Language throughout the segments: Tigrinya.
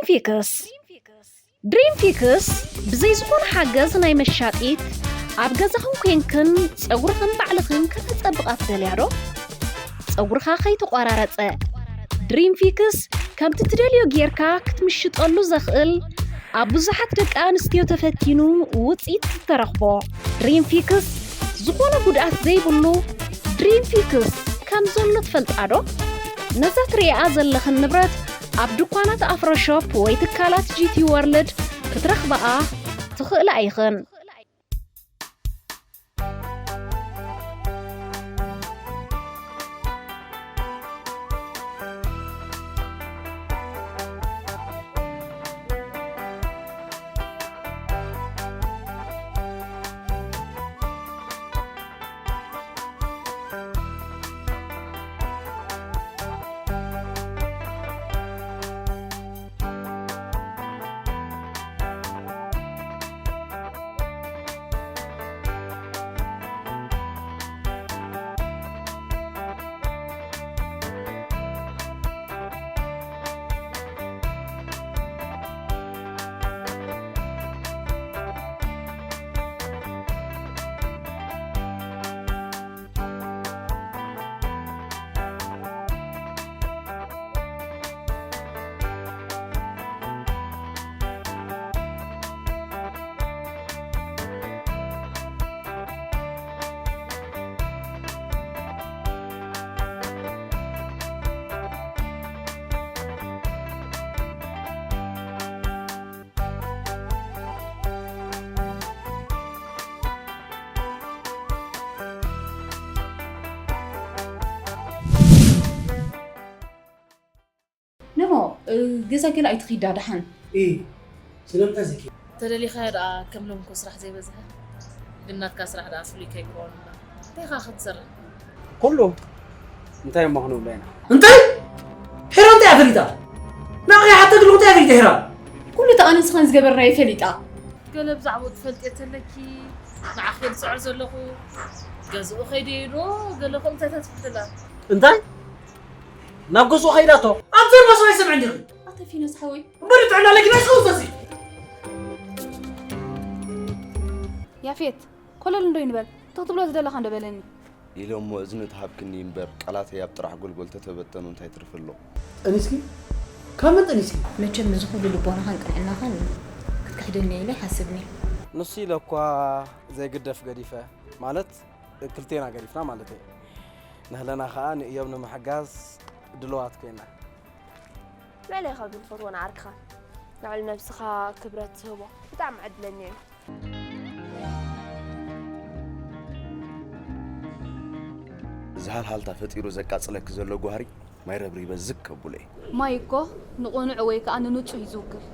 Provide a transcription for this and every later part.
ፊክስ። ድሪም ፊክስ ብዘይ ዝኾነ ሓገዝ ናይ መሻጢት፣ ኣብ ገዛኽን ኮንክን ጸጉርኽን ባዕልኽን ከተጸብቓ ትደልያ ዶ? ጸጉርኻ ከይተቖራረጸ። ድሪም ፊክስ ከምቲ ትደልዮ ጌርካ ክትምሽጠሉ ዘኽእል፣ ኣብ ብዙሓት ደቂ ኣንስትዮ ተፈቲኑ ውጽኢት ዝተረኽቦ። ድሪም ፊክስ ዝኾነ ጉድኣት ዘይብሉ ድሪም ፊክስ ከም ዘሎ ትፈልጣ ዶ? ነዛ ትርእያ ዘለኽን ንብረት ኣብ ድኳናት ኣፍሮ ሾፕ ወይ ትካላት ጂ ቲ ወርልድ ክትረኽብኣ ትኽእላ ኢኽን። ነሞ፣ እ፣ ገዛ ገለ ኣይትኺዳ ደሓን። እ፣ ስለምንታይ ዘኪ? ተደሊኻ ደኣ ከም ሎምኮ ስራሕ ዘይበዝሐ። ግን ናትካ ስራሕ ደኣ ፍሉይ ከይኮን። እንታይ ኢኻ ክትሰርሕ? ኩሉ እንታይ እሞ ክንብሎ ኢና? እንታይ? ሄራ እንታይ ኣፈሊጣ? ናቕያ ሓታ ግሉ እንታይ ኣፈሊጣ ሄራ? ኩሉ እቲ ኣነ ንስኻን ዝገበርናዮ ፈሊጣ። ገለ ብዛዕባኡ ትፈልጥዮ ተለኪ፣ ንዓኺ እየ ዝጽዕር ዘለኹ። ገዝኡ ከይደዮ ዶ ገለ ከምኡታት ትብልላ? እንታይ? ናብ ገዝኡ ከይዳቶ? ኣብ ዘርባ ሰው ኣይሰምዕን ዲኺ? ኣተ ፊኖስ ሓወይ። እምበር ጥዕና ኣለኪ ናይ ሰው ዘሲ። ያፌት፣ ኮለል እንዶ ይንበል። እቲ ክትብሎ ዝደለኻ እንዶ በለኒ። ኢለ እሞ እዝኒ ትሃብክኒ እምበር፣ ቃላተይ ኣብ ጥራሕ ጎልጎል ተተበተኑ እንታይ ትርፊ ኣሎ? ጠኒስኪ? ካብ መን ጠኒስኪ? መቸም እዚ ኩሉ ልቦናኻን ቅንዕናኻን ክትክሕደኒ ኢለ ኣይሓስብን እየ። ንሱ ኢለ እኳ ዘይግደፍ ገዲፈ፣ ማለት ክልቴና ገዲፍና ማለት እየ። ንህለና ኸኣ ንእዮብ ንምሕጋዝ ድልዋት ኮይና። ልዕሌኻ ግን ፈትዎ ንዓርክኻ። ልዕሊ ነብስኻ ክብረት ትህቦ ብጣዕሚ ዕድለኛ እዩ። እዚ ሃልሃልታ ፈጢሩ ዘቃጽለኪ ዘሎ ጓህሪ ማይ ረብሪበ ዝግ ከብሎ እየ። ማይ እኮ ንቕኑዕ ወይ ከኣ ንንጹህ እዩ ዝውክል።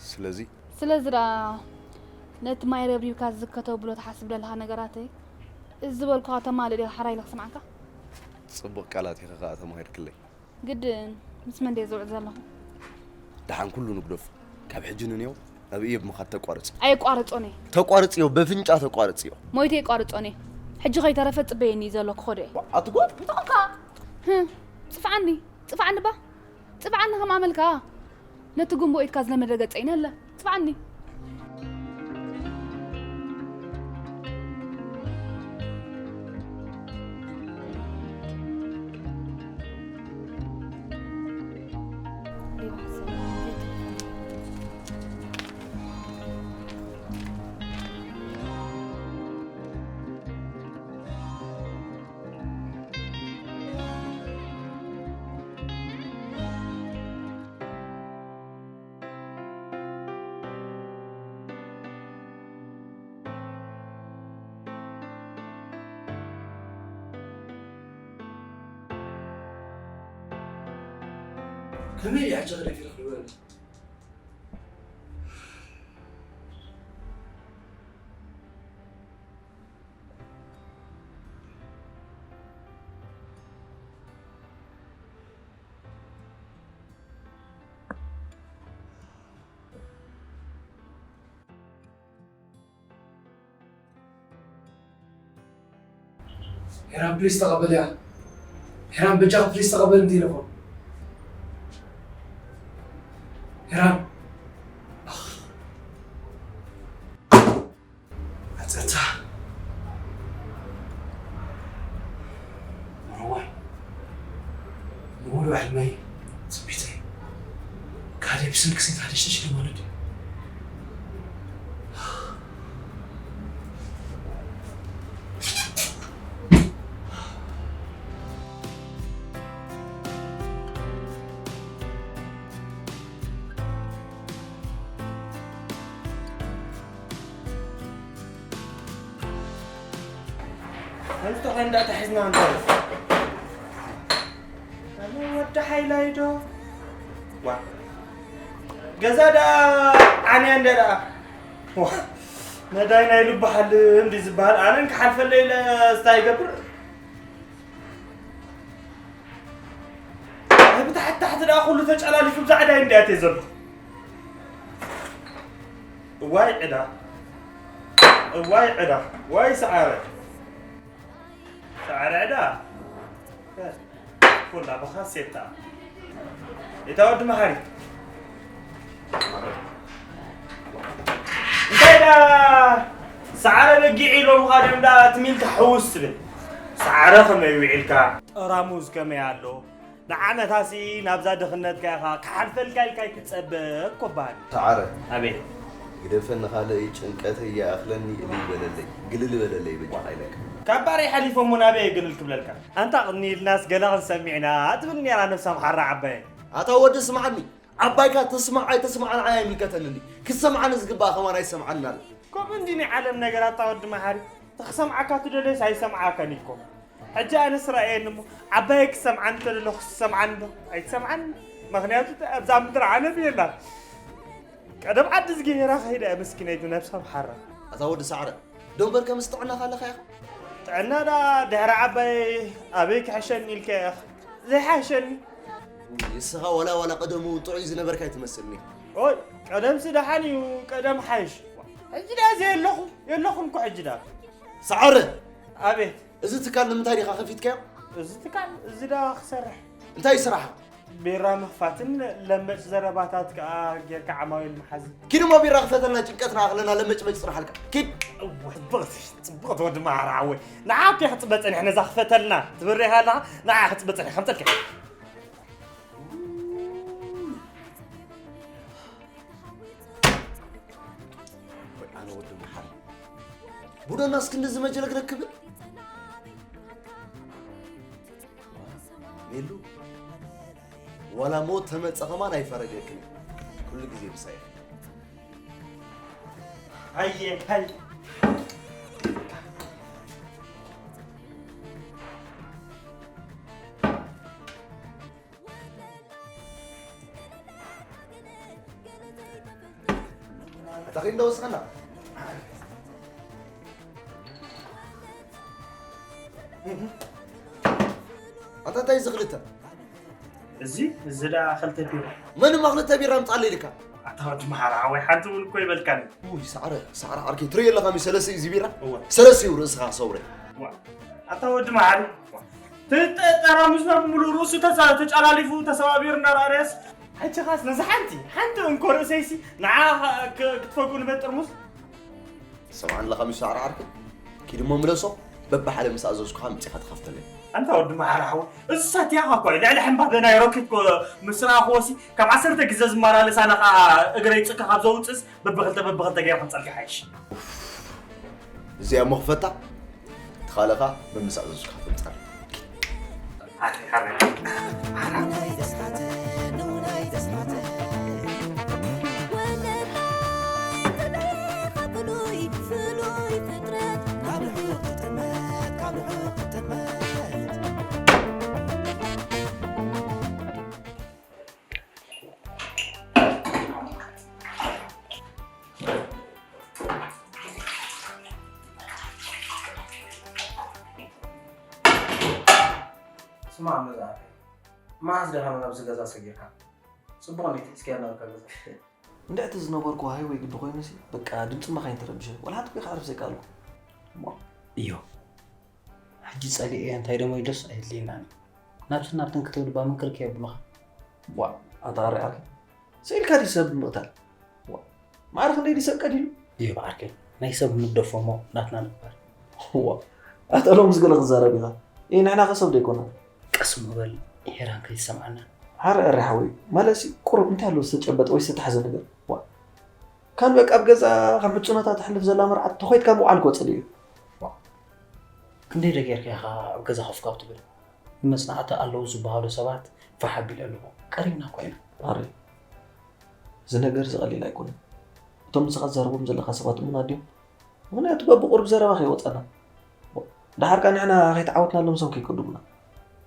ስለዚ? ስለዚ ደኣ ነቲ ማይ ረብሪብካ ዝግ ከተብሎ ትሓስብ ዘለኻ ነገራተይ፣ እዚ ዝበልኩኻ ተማልእ ዲኻ ሓራይ ኢለ ክስምዓካ? ጽቡቕ ቃላት ኢኺ ከኣ ተማሂርክለይ። ግድን፣ ምስ መን ድየ ዝውዕል ዘለኹ? ደሓን ኩሉ ንግደፎ። ካብ ሕጂ ንኔው ናብ እዮብ ምኻድ ተቋርጺ። ኣየቋርጾን እየ። ተቋርጽዮ፣ በፍንጫ ተቋርጽዮ። ሞይተ የቋርጾን እየ። ሕጂ ከይተረፈ ጽበየኒ እዩ ዘሎ ክኸዶ እየ። ኣቲ ጓል? እንተኾንካ? ህም፣ ጽፍዓኒ፣ ጽፍዓኒ ባ። ጽፍዓኒ ከም ኣመልካ። ነቲ ጉንቦ ኢድካ ዝለመደ ገጸይ ነለ። ጽፍዓኒ። ከመይ ኢለ ሕጂ ክደፊ ክብለኒ? ሄራን ፕሊስ ተቐበልያ። ሄራን በጃኻ ፕሊስ ተቐበል ቴሌፎን። ሄራን። ሕልመይ፣ ትጽቢተይ፣ ካልእ ብሰንኪ ሴት ሃደሽተሽ ኢለ ማለት እዩ። ከምዚ ተኾይኑ ደኣ ተሒዝና እንታይ? ኣነ ወዲ ሓይላይ ዶ? ዋ። ገዛ ደኣ ዓንያ እንደ ደኣ። ዋ። ነዳይ ናይ ልቡ ሓልም ድዩ ዝበሃል? ኣነ እንክሓልፈለይ ኢለ እንታይ ይገብር? ኣብ ታሕቲ ታሕቲ ደኣ ኩሉ ተጨላሊፉ ብዛ ዕዳይ እንድያ እትየ ዘሎ። እዋይ ዕዳ፣ እዋይ ዕዳ፣ ዋይ ሰዓረ፣ ሰዓረ ዕዳ። ኮላ ብኻሴታ። እታ ወዲ መሓሪ። እንታይ ዳ ሰዓረ በጊዕ ኢሎምኻ ድዮም ዳ ትም ኢልካ ሕውስ ትብል? ሰዓረ ከመይ ውዒልካ? ጠራሙዝ ከመይ ኣሎ? ንዓመታሲ ናብዛ ድኽነትካ ኢኻ ክሓልፈልካ ኢልካ ኣይትጸበ እኮ በሃሊ። ሰዓረ። ኣቤት። ግደፈኒ ካልእ ጭንቀተይ ይኣኽለኒ እልል በለለይ፣ ግልል በለለይ በጃኻ ኢለካ። ካብ ባረይ ሓሊፎም እሞ ናበይ ግልል ክብለልካ? ኣንታ ቅኒ ኢልናስ ገለ ክንሰምዕ ኢና ትብል ኔራ ነብሳ ምሓራ ዓባየይ። ኣታ ወዲ ስምዓኒ፣ ዓባይካ ተስማዕ ኣይተስማዕ ንዓይ ኣይምልከተንን እዩ። ክትሰምዓኒ ዝግባኣ ከማን ኣይሰምዓንን ኣሎ። ከምኡ እንዲ ናይ ዓለም ነገር ኣታ ወዲ መሓሪ፣ ተክሰምዓካ ትደልዮስ ኣይሰምዓካን እዩ እኮ። ሕጂ ኣነስ ርኣየኒ እሞ ዓባየይ ክሰምዓኒ ተደሎ ክሰምዓኒ ዶ ኣይትሰምዓኒ? ምኽንያቱ ኣብዛ ምድሪ ዓለም የላን። ቀደም ዓዲ ዝገበራ ከይዳ እያ ምስኪነይቲ ነብሳ ምሓራ። ኣታ ወዲ ሳዕረ፣ ዶ እምበር ከምዚ ጥዕናኻ ኣለኻ ኢኻ? ጥዕና ደኣ ድሕሪ ዓባየይ ኣበይ ክሕሸኒ ኢልካ ኢኻ? ዘይሓሸኒ። ውይ፣ እስኻ ዋላ ዋላ ቀደሙ ጥዑይ ዝነበርካ ኣይትመስልኒ። ኦይ፣ ቀደምሲ ደሓን እዩ፣ ቀደም ሓይሽ። ሕጂ ደኣ ዘየለኹ፣ የለኹን እኮ ሕጂ ደኣ። ሳዕረ! ኣቤት። እዚ ትካል ንምንታይ ዲኻ ከፊትካዮ? እዚ ትካል፣ እዚ ደኣ ክሰርሕ። እንታይ ስራሕ? ቢራ ምኽፋትን ለመጭ ዘረባታት ከኣ ጌርካ ዓማዊል ምሓዝን። ኪድ እሞ ቢራ ክፈተልና፣ ጭንቀትና ኣኽለና፣ ለመጭመጭ ጽናሓልካ። ኪድ። እወ፣ ጽብቕቲ፣ ጽብቕቲ ወዲ መሓራ ሓወይ። ንዓካ እየ ክጽበ ጸኒሐ፣ ነዛ ክፈተልና ትብሬኻ ኣለኻ፣ ንዓ ክጽበ ጸኒሐ፣ ከምጸልካ። ወይ ኣነ ወዲ መሓሪ። ቡዶናስ ክንድዚ መጀለግለግ ክብል? ሜሉ፣ ዋላ ሞት ተመጸ ከማን ኣይፈረገክን። ኩሉ ግዜ ምሳይ። ኣየ፣ ኣየ። ኣታ ኺድ እንዶ ወስኸና። ኣታ እንታይ እዚ ክልተ? እዚ፣ እዚ ደኣ ክልተ ቢራ። መን እሞ ክልተ ቢራ ኣምጻለይ ኢልካ? ኣታ ወዲ መሓራ ሓወይ፣ ሓንቲ እውን እኮ ይበልካኒ። ውይ፣ ሳዕረ፣ ሳዕረ ዓርከይ፣ ትርእዮ ኣለኻ ሚ ሰለስተ እዩ እዚ ቢራ? እወ። ሰለስተ እዩ ርእስኻ ክሰብረ። ዋ፣ ኣታ ወዲ መሓሪ፣ ዋ፣ ተ-፣ ጠ-፣ ጠራሙዝና ብምሉእ ርእሱ ተሳ-፣ ተጨላሊፉ፣ ተሰባቢሩ እናረኣየስ። ሕጂ ኻስ ነዛ ሓንቲ፣ ሓንቲ እንኮ ርእሰይሲ ንዓ ኸ-፣ ክ-፣ ክትፈጉ ንበት ጥርሙዝ? ሰምዓኒ ኣለኻ ሚስተር ዓርዓርኩ? ኪድ እሞ ምለሶ፣ በብሓደ ምስ ኣዘዝኩኻ ኣምጺኻ ትኸፍተለይ። ኣንታ ወዲ መሓራ ሓወይ፣ እዚ ሳትያኻ እኮ እዩ። ልዕሊ ሕምባበ ናይ ሮኬት እኮ ምስ ረኣኽዎሲ፣ ካብ ዓሰርተ ግዜ ዝመላለስ ኣነ ኸኣ እግረይ ጽከ ካብ ዘውጽእስ፣ በብኽልተ በብኽልተ ገይረ ከምጸልካ ይሓይሽ። እዚኣ እሞ ክፈታ፣ እቲ ካልእኻ መምስ ኣዘዝኩኻ ትምጻለይ። ሓረይ፣ ሓረይ። ስማዕ መዝኣተይ፣ መዓስ ዲኻ ናብዚ ገዛ ሰጊርካ? ጽቡቕ እንድዩ፣ እስኪ ኣናብካ ገዛ። እንድዕቲ ዝነበርኩ ሃይወይ ግዲ ኮይኑሲ፣ በቃ ድምጺ ማኻይን ተረቢሸ፣ ወላ ሓንቲ እኳ ክዕርፍ ዘይከኣልኩ። እሞ፣ እዮ። ሕጂ ጸሊኤ እንታይ ደሞ ኢለስ ኣየድልየናን እዩ። ናብትን ናብትን ክትብል እባ ምን ክልክ የብሉኻ። ዋእ፣ ኣታ ኣርኣያ ስኢልካ ድዩ ሰብ ምቕታል? ዋእ፣ ማዕረ ክንደይ ድዩ ሰብ ቀቲሉ? እዩ ዓርከይ፣ ናይ ሰብ ንግደፎ እሞ ናትና ንግበር። ዋእ፣ ኣታ ሎምስ ገለ ክትዛረብ ኢኻ። እይ፣ ንሕና ከ ሰብ ዶ ኣይኮናን? ቀስ እሞ በል፣ ሄራን ከይትሰምዓና። ሓረ እረ ሓወይ፣ ማለትሲ ቁሩብ እንታይ ኣሎ ዝተጨበጠ ወይ ዝተታሕዘ ነገር? ዋ። ካን በቃ ኣብ ገዛ ከም ሕጽኖታ ተሕልፍ ዘላ መርዓት ተኾይትካ ምውዓል ክወጽእ እዩ። ዋ። ክንደይ ዶ ጌርካ ኢኻ ኣብ ገዛ ኮፍ ካብ ትብል? ንመጽናዕቲ ኣለዉ ዝበሃሉ ሰባት ፋሕ ኣቢለ ኣለኹ። ቀሪብና እኮ ኢና። ኣረ፣ እዚ ነገር እዚ ቀሊል ኣይኮነን። እቶም ንስኻ ትዛረቦም ዘለኻ ሰባት እሙናት ድዮም? ምኽንያቱ በብቑሩብ ዘረባ ከይወጸና። ደሓር ከኣ ንሕና ከይተዓወትናሎም ንሶም ከይቀድሙና።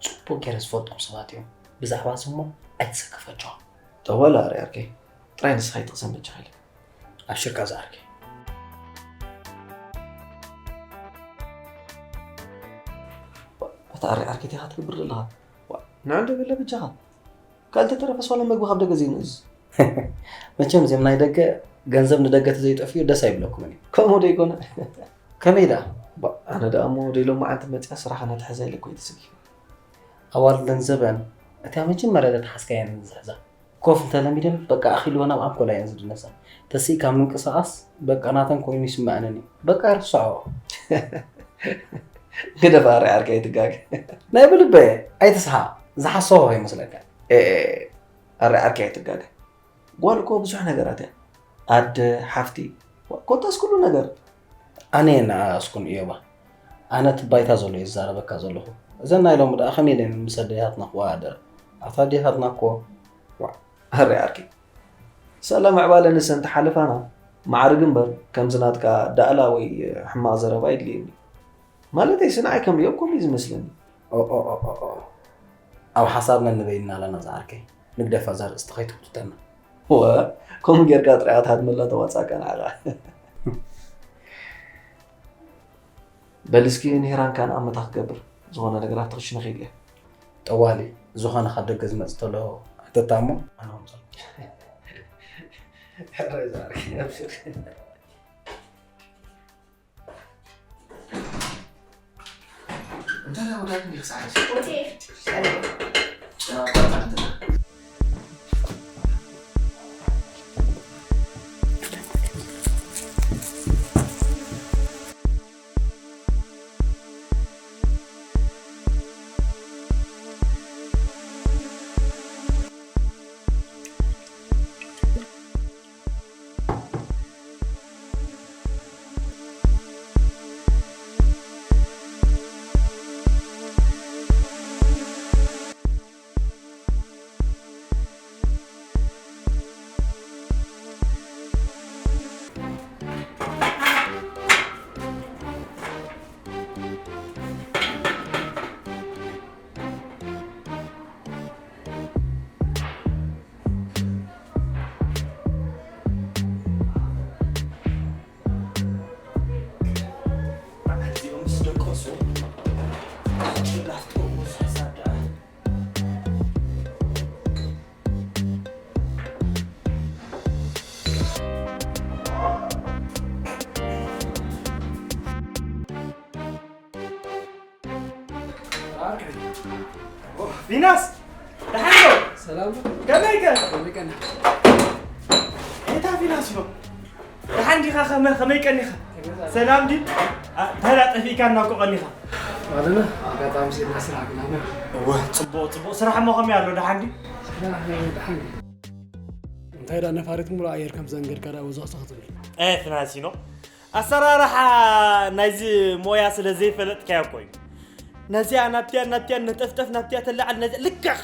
ጽቡቕ ገይረ ዝፈልጦም ሰባት እዮም። ብዛዕባ እዚ እሞ ኣይትሰከፍ ኣጆኻ። ጠዋለ ኣረ ዓርከይ፣ ጥራይ ንስኻ ኣይትቕሰን በጃኻ ኢለካ። ኣብሽርካ ዝዓርከይ። ኣታ ኣረ ዓርከይ እንታይ ኢኻ ትገብር ዘለኻ? ዋ፣ ንዕንዶ በለ በጃኻ። ካልእ ተተረፈስ ዋላ መግቢ ካብ ደገ ዘይንእዝ። መቸም እዚኦም ናይ ደገ ገንዘብ ንደገ ተዘይጠፍዩ ደስ ኣይብለኩምን እዩ። ከምኡ ዶ ይኮነ? ከመይ ደኣ? ባ፣ ኣነ ደኣ እሞ ደይ ሎማዓንቲ መፅያ ስራሕና ትሕዛ ኢለ እኮ እየ ተሰኪፈ። ኣዋልድ ገንዘበን እታ መጀመርያ ዘተሓዝካየን ዝሕዛ። ኮፍ እንተለሚደን በቃ ኣኺልወን ኣብ ኣንኮላ እየን ዝድነሳ። ተስኢካ ምንቅስቓስ በቃ ናተን ኮይኑ ይስምዐንን እዩ። በቃ ርሰዖ። ግደፍ ኣረ ዓርከይ ኣይትጋገ። ናይ ብልበ ኣይትስሓቕ። ዝሓሰቦ ከይመስለካ። ኤ፣ ኤ፣ ኣረ ዓርከይ ኣይትጋገ። ጓል እኮ ብዙሕ ነገራት እያ። ኣደ፣ ሓፍቲ፣ ኮታስ ኩሉ ነገር። ኣነ የነኣኣስኩን እዮባ። ኣነ እቲ ባይታ ዘሎ እየ ዝዛረበካ ዘለኹ። እዘን ናይ ሎሚ ደኣ ከመይ ኢለን ምስ ኣዴታትና ክወዳደራ? ኣታ ኣዴታትና እኮ ዋዕ። ኣረ ዓርከይ። ሳላ ምዕባለ ንሰን ተሓልፋና ማዕርግ እምበር ከምዚ ናትካ ዳእላ ወይ ሕማቕ ዘረባ የድልየኒ። ማለተይሲ ንዓይ ከም ሪኦም ከምኡ እዩ ዝመስለኒ። ኦ፣ ኦ፣ ኦ፣ ኦ፣ ኦ። ኣብ ሓሳብ ነንበይንና ኣለና ዝዓርከይ። ንግደፋ እዛ ርእስቲ ከይትውትተና። ወ፣ ከምኡ ጌርካ ጥራይ ኣትሃድመላ ተዋጻእካ ንዓኻ። በል እስኪ ንሄራን ካን ኣመታ ክገብር ዝኾነ ነገር ኣብቲ ክሽነ ከይድ እየ። ጠዋሊ፣ ዝኾነ ካብ ደገ ዝመጽእ ተሎ ሕተታ እሞ ኣነ ከምጽኦ። ሕራይ ዝዓርከይ፣ ኣብሽር። እንታይ ደኣ ወዳት እንዲህ ክሳዕስ? ወዴ? ጨናባጣ እንትና። ኣዚኦም ምስ ደቀሱ፣ ላፍቶ ብዙሕ ሳዳ። ፊናስ፣ ደሓን ዶ? ሰላም ዶ? ከመይ ከ? ከመይ ቀና? ኤታ ፊናስ ዶ? ደሓን ዲኻ? ከመ-፣ ከመይ ቀኒኻ? ከመይ ቀና? ሰላም ዲ? ኣ፣ እንታይ ደኣ ጠፊእካና እኮ ቀኒኻ? ኣለና፣ ኣጋጣሚ ስኢልና ስራሕ ግን ኣነ። እወ፣ ጽቡቕ፣ ጽቡቕ። ስራሕ እሞ ከመይ ኣሎ? ደሓን ዲ? ስራሕ ደሓን። እንታይ ደኣ ነፋሪት ሙሉእ ኣየር ከም ዘንገድካ ደኣ ወዘቕ ክትብል። ኤ፣ ፊናንሲኖ፣ ኣሰራርሓ ናይዚ ሞያ ስለ ዘይፈለጥካዮ እኮ እዩ። ነዚኣ ናብቲኣ፣ ናብቲኣ ነጠፍጠፍ፣ ናብቲኣ ተላዓል፣ ነዚኣ ልክዕ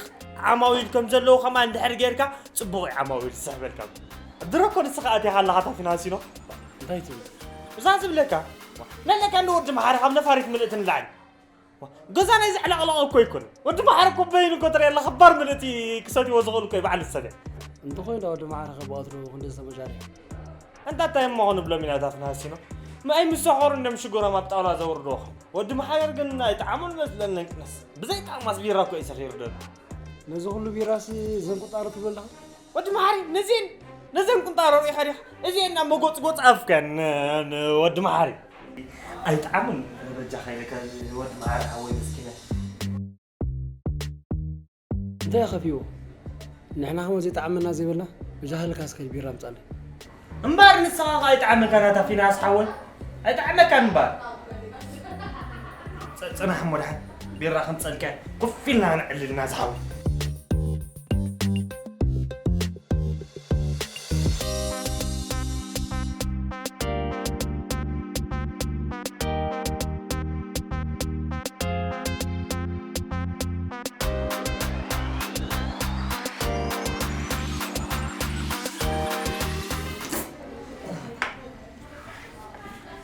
ዓማዊል ከም ዘለዉ ከማን እንድሕር ጌርካ፣ ጽቡቕ እዩ ዓማዊል ዝስሕበልካ። ድሮ እኮ ንስኻ ኣቲኻ ኣለኻ እታ ፊናንሲኖ። እንታይ ትብል? እዛ ዝብለካ፣ ነለካ እንዶ ወዲ መሓሪ ካብ ነፋሪት ምልእቲ ንላዕሊ። ገዛ ናይ ዘዕለቕለቐ እኮ ኣይኮነን። ወዲ መሓሪ እኮ በይኑ እኮ ትሪኢ ኣላ፣ ክባር ምልእቲ ክሰትይዎ ዝኽእሉ እኮ እዩ ባዕሉ ዝሰትያ። እንተኾይኑ ዳ ወዲ መሓሪ ከ ብወትሩ ክንደይ ዝተመጃለየ? ኣንታ እንታይ እሞ ክንብሎም ኢና እታ ፊናንሲኖ? ምኣይ ምስ ሰኸሩ እንድዮም ሽግሮም ኣብ ጣውላ ዘውርድዎ። ወዲ መሓሪ ግን ኣይጠዓሞን መስለኒ። ብዘይ ጣዕማስ ቢራ እኮ እዩ ሰኺሩ ደሎ። ነዚ ኩሉ ቢራሲ እዘን ቁንጣሮ ትብሎ ኣለኻ? ወዲ መሓሪ፣ ነዚኤን፣ ነዘን ቁንጣሮ ርኢኻ ዲኻ? እዚኤን ናብ መጎጽጎጽ ኣፍከን፣ ን-፣ ንወዲ መሓሪ። ኣይጠዓምን፣ በጃኻ ኢለካ፣ ወዲ መሓሪ ሓወይ መስኪነ። እንታይ እዩ ከፊዎ? ንሕና ከማ ዘይጠዓመና ዘይበልና፣ በጃኻ ኢልካ እስከ ቢራ ኣምጻለይ። እምበር ንስኻ ኸኣ ኣይጠዓመካን ኣታ ፊናስ ሓወይ። ኣይጠዓመካን እምበር። ጽ-፣ ጽናሕ እሞ ደሓን። ቢራ ከምጸልካ ኮፍ ኢልና ነዕልልና ዝሓወይ።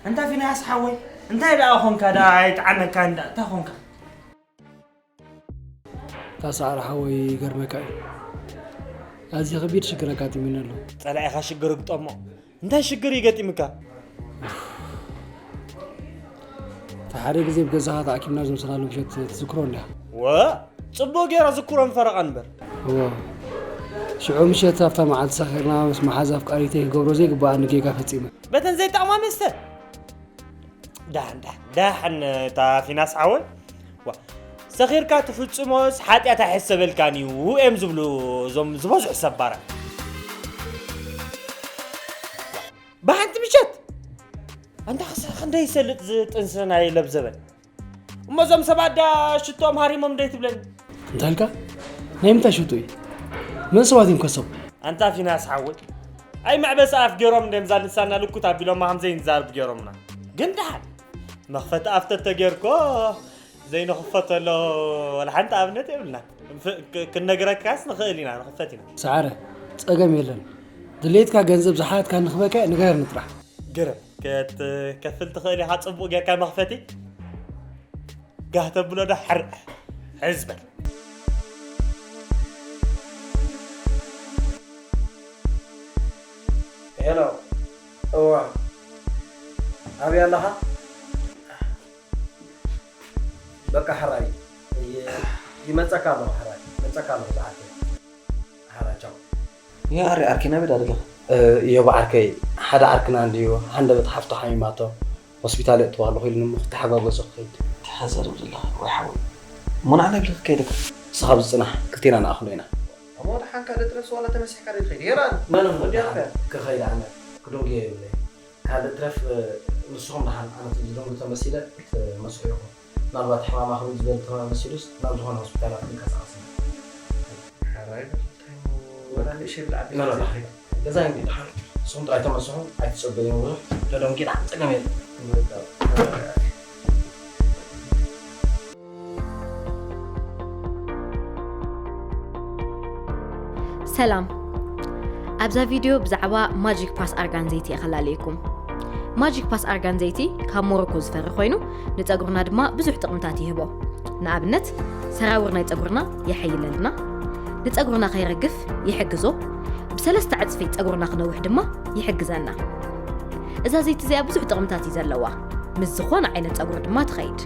እንታ ፊናስ ሓወይ፣ እንታይ ደኣ ኾንካ ደኣ ኣይጠዓመካን ደኣ፣ እንታይ ኾንካ? እታ ሰዓረ ሓወይ ይገርመካ እዩ። ኣዝዩ ከቢድ ሽግር ኣጋጢሙኒ ኣሎ። ጸላኢኻ ሽግር ግጠሞ። እንታይ ሽግር እዩ ገጢምካ? እታ ሓደ ግዜ ብገዛኻ ተኣኪብና ዘምሰናሉ ምሸት ትዝክሮ እንዲኻ? ወ ጽቡቕ ገይረ ዝክሮን ፈረቓ ንበር። እዎ። ሽዑ ምሸት ኣብታ መዓልቲ ሰኺርና ምስ መሓዝ ኣፍቃሪተይ ክገብሮ ዘይግብኣኒ ጌጋ ፈጺመ። በተን ዘይጠቕማ መስተ። ዳሕን፣ ዳሕን፣ ዳሕን፣ እታ ፊናስ ሓወይ። ዋ፣ ሰኺርካ ትፍጽሞስ ሓጢኣት ኣይሕሰበልካን እዩ እዮም ዝብሉ እዞም ዝበዝሑ ሰባራት። ብሓንቲ ምሸት። ኣንታ ክስ-፣ ክንደይ ይሰልጥ ዝጥንሲ ናይ ለብዘበን። እሞ እዞም ሰባት ዳ ሽቶም ሃሪሞም ደይ ትብለኒ? እንታይ ኢልካ? ናይ ምንታይ ሽቶ እዩ? መን ሰባት እዮም ከሰቡ? ኣንታ ፊናስ ሓወይ። ኣይ መዕበሲ ኣፍ ገይሮም እንደ ምዛ ልሳና ልኩት ኣቢሎማ ከም ዘይንዛርብ ገይሮምና። ግን ደሓን መኽፈቲ ኣፍ ተተጌርኮ ዘይንኽፈተሎ ወላ ሓንቲ ኣብነት የብልና። ፍ-፣ ክ-፣ ክንነግረካስ ንኽእል ኢና፣ ንኽፈት ኢና። ሰዓረ፣ ጸገም የለን። ድሌትካ ገንዘብ ዝሓትካ ንኽበካ ንገረኒ ጥራሕ። ግርም፣ ክትከፍል ትኽእል ኢኻ ጽቡቕ ጌርካ መኽፈቲ? ጋህ ተብሎ ዶ? ሕር-፣ ሕዝ በል። ሄሎ፣ እዋ፣ ኣበይ ኣለኻ? በቃ ሕራይ፣ ይ-፣ ይመጸካ ኣለኹ ሕራይ፣ ይመጸካ ኣለኹ ዝዓርከይ። ሓራ ቻው። ያ ኣሪ ዓርከይ ናበይ ደኣ ደለኻ? እ፣ እዮብ ዓርከይ፣ ሓደ ዓርክና እንድዩ፣ ሃንደበት ሓፍቱ ሓሚማቶ፣ ሆስፒታል የእትዋ ኣለኹ ኢሉኒ እሞ ክተሓጋገዞ ክኸይድ። ተሓዛረብ ዘለኻ ወይ ሓወይ። እሞ ንዓና ይብለካ ከይደካ? ንስኻ ኣብዚ ጽናሕ፣ ክልቴና ንኣኽሎ ኢና። እሞ ደሓን ካልእ ጥረስ ዋላ ተመሲሕካ ዶ ትኸይድ? ሄራን! መን እሞ ወዲያ ደሓን ከ? ክኸይድ ኣነ ክድንጉዮ የብለይ። ካልእ ትረፍ፣ ንስኹም ደሓን ኣነ ዝደንጉ ተመሲለ ክትመስሑ ኢኹም። ምናልባት ሕማማ ክብድ ዝበለ ተመሲሉስ ናብ ዝኾነ ሆስፒታላት ክንቀሳቐስ ኢና። ሓራይ በል፣ እንታይ እሞ ወላ ንእሽተይ ብልዓቢ ኖ፣ ኖ፣ ኖ፣ ገዛ እንዲ ደሓን። ንስኹም ጥራይ ተመስሑ፣ ኣይትጸበዩኒ ብዙሕ። ተደንጊና ጸገም የለን። በቃ። ሰላም። ኣብዛ ቪድዮ ብዛዕባ ማጂክ ፓስ ኣርጋን ዘይቲ እየ ከላለየኩም። ማጂክ ፓስ ኣርጋን ዘይቲ ካብ ሞሮኮ ዝፈሪ ኮይኑ፣ ንጸጉርና ድማ ብዙሕ ጥቕምታት ይህቦ። ንኣብነት፣ ሰራውር ናይ ጸጉርና የሐይለልና፣ ንጸጉርና ከይረግፍ ይሕግዞ፣ ብሰለስተ ዕጽፊ ጸጉርና ክነውሕ ድማ ይሕግዘና። እዛ ዘይቲ እዚኣ ብዙሕ ጥቕምታት እዩ ዘለዋ። ምስ ዝኾነ ዓይነት ጸጉሪ ድማ ትኸይድ።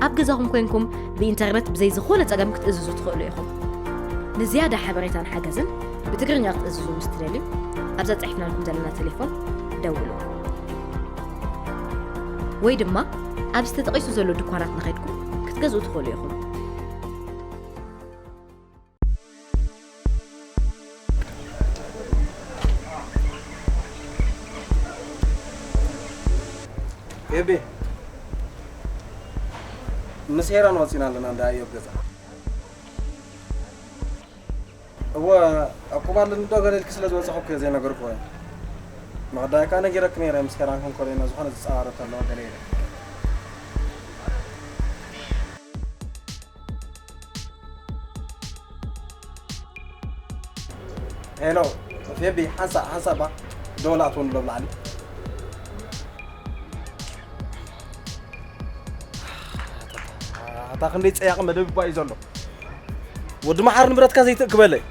ኣብ ገዛኹም ኮይንኩም ብኢንተርነት ብዘይ ዝኾነ ጸገም ክትእዝዙ ትኽእሉ ኢኹም። ንዝያዳ ሓበሬታን ሓገዝን ብትግርኛ ክትእዝዙ ምስ ትደልዩ፣ ኣብዛ ጸሒፍናልኩም ዘለና ቴሌፎን ደውሉ። ወይ ድማ ኣብ ዝተጠቒሱ ዘሎ ድኳናት ንኸድኩም ክትገዝኡ ትኽእሉ ኢኹም። ኤቢ፣ ምስ ሄራን ወጺና ኣለና፣ እንዳ እዮብ ገዛ። እወ፣ ዕቁብ ኣለኒ ዶ ገለ ኢልኪ ስለ ዝበጻኹ እኮ እየ ዘይነገርኩ። ምቕዳይ ከኣ ነጊረኪ ነይረ፣ ምስ ሄራን ክንኮለና ዝኾነ ዝጸራረብ ተለዎ ገለ ኢለ። ሄሎ፣ ፌቢ፣ ሓንሳእ፣ ሓንሳእ ባ፣ ዶላት እውን ሎ ብላዕሊ። ኣታ ክንደይ ጸያቒ መደብ እኳ እዩ ዘሎ። ወዲ መሓር ንብረትካ ዘይትእክበለይ።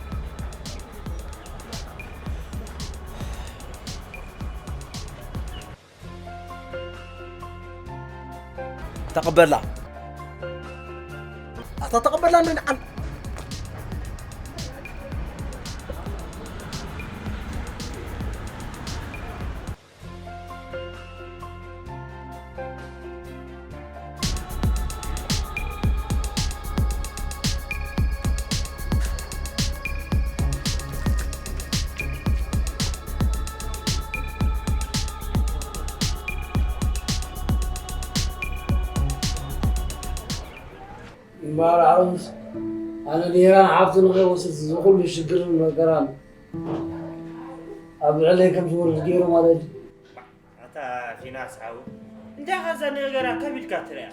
ተቐበላ። ኣታ ተቐበላ እንዶ ንዓል። እምበኣር ዓሩስ፣ ኣነ ኔራ ሓፍቱ ንኸይወስድ ዝኹሉ ሽግርን መከራን ኣብ ልዕለይ ከም ዝወርድ ገይሩ ማለት እዩ። ኣታ ፊናስ ሓው፣ እንታይ ኢኻ እዛ ነገር ከቢድካ ትሪኣ?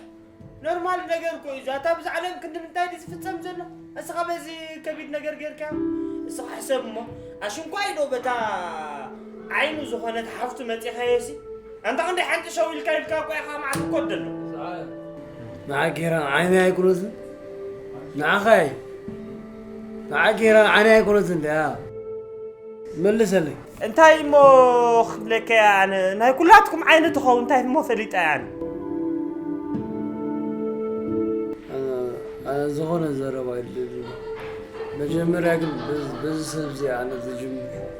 ኖርማል ነገር እኮ እዩ። ኣታ ብዛ ዓለም ክንዲ ምንታይ ድዩ ዝፍጸም ዘሎ? እስኻ በዚ ከቢድ ነገር ጌርካ እስኻ ሕሰብ እሞ፣ ኣሽንኳይ ዶ በታ ዓይኑ ዝኾነት ሓፍቱ መጺኻዮሲ? ኣንታ ክንደይ ሓንቲ ሸው ኢልካ ኢልካ እኮ ኢኻ መዓት እኮ ደሎ። ንዓ ጌራ ዓይነይ ኣይኮነትን። ንዓኻ እዩ። ንዓ ጌራ ዓይነይ ኣይኮነትን ደኣ። መልሰለይ። እንታይ እሞ ክብለካ እየ ኣነ፣ ናይ ኩላትኩም ዓይኒ ትኸውን እንታይ እሞ ፈሊጠ እየ ኣነ። ኣነ ዝኾነ ዘረባ የድልየኒ። መጀመርያ ግን በዚ በዚ ሰብ እዚ ኣነ ዝጅምር።